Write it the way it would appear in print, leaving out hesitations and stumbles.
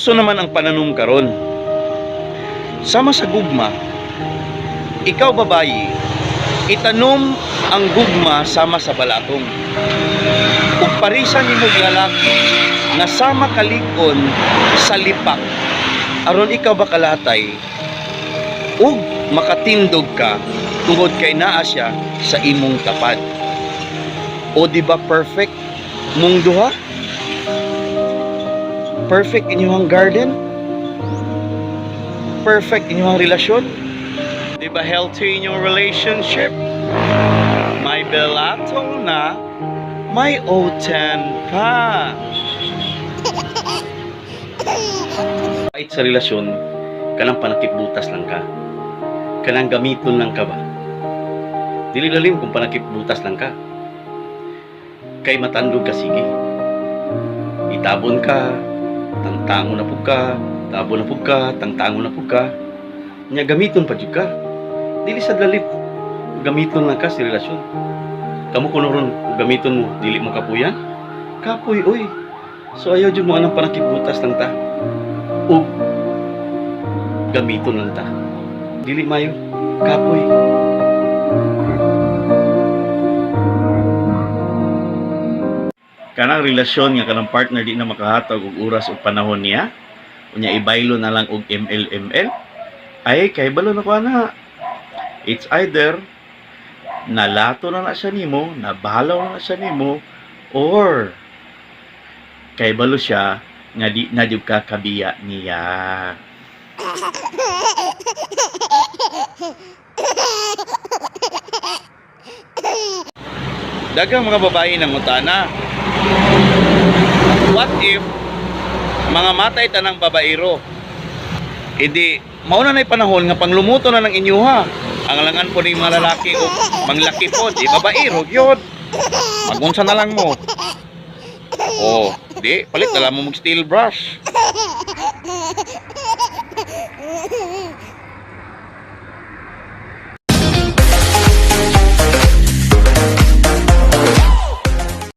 Uso naman ang pananom karon. Sama sa gugma, ikaw babayi, itanom ang gugma sama sa balatong. Ug parisan nimo og lalaki nga sama kalig-on sa lipak aron ikaw ba kalatay ug makatindog ka tungod kay naa siya sa imong tapad. O di ba perfect mong duha? Perfect inyong garden? Perfect inyong relasyon? Di ba healthy inyong relationship? May belatong na, may O10 pa. Kahit sa relasyon, kanang panakip-butas lang ka. Kanang gamiton lang ka ba? Dili lalim kung panakip-butas lang ka. Kay matandog ka, sige. Itabon ka, tangtango na pud ka, tabon na pud ka, tangtango na pud ka. Nya gamiton pa jud ka. Dili sa lalim. Gamiton lang ka sa relasyon. Kamo kuno ron, kung gamiton mo, dili mo kapuyan? Kapoy, oy. So ayaw jud mo anang panakip-butas lang ta. O gamiton lang ta. Dili mayo. Kapoy. Kanang relasyon nga kanang partner di na makahatag og oras og panahon niya, unya ibaylo na lang og ML ML, ay kay balo na ko ana. It's either nalato na na siya nimo, nabalaw na na siya nimo, or kay balo siya nga di na jud ka kabiya niya. Daghang mga babae nang utana. What if mga matay tanang babaero? Hindi mauna na'y panahon nga panglumuto na ng inyuha. Ang langan po ning mga lalaki o manglaki po, di babaero gyud. Magunsa na lang mo. Oh, di palit na lang mo mag steel brush.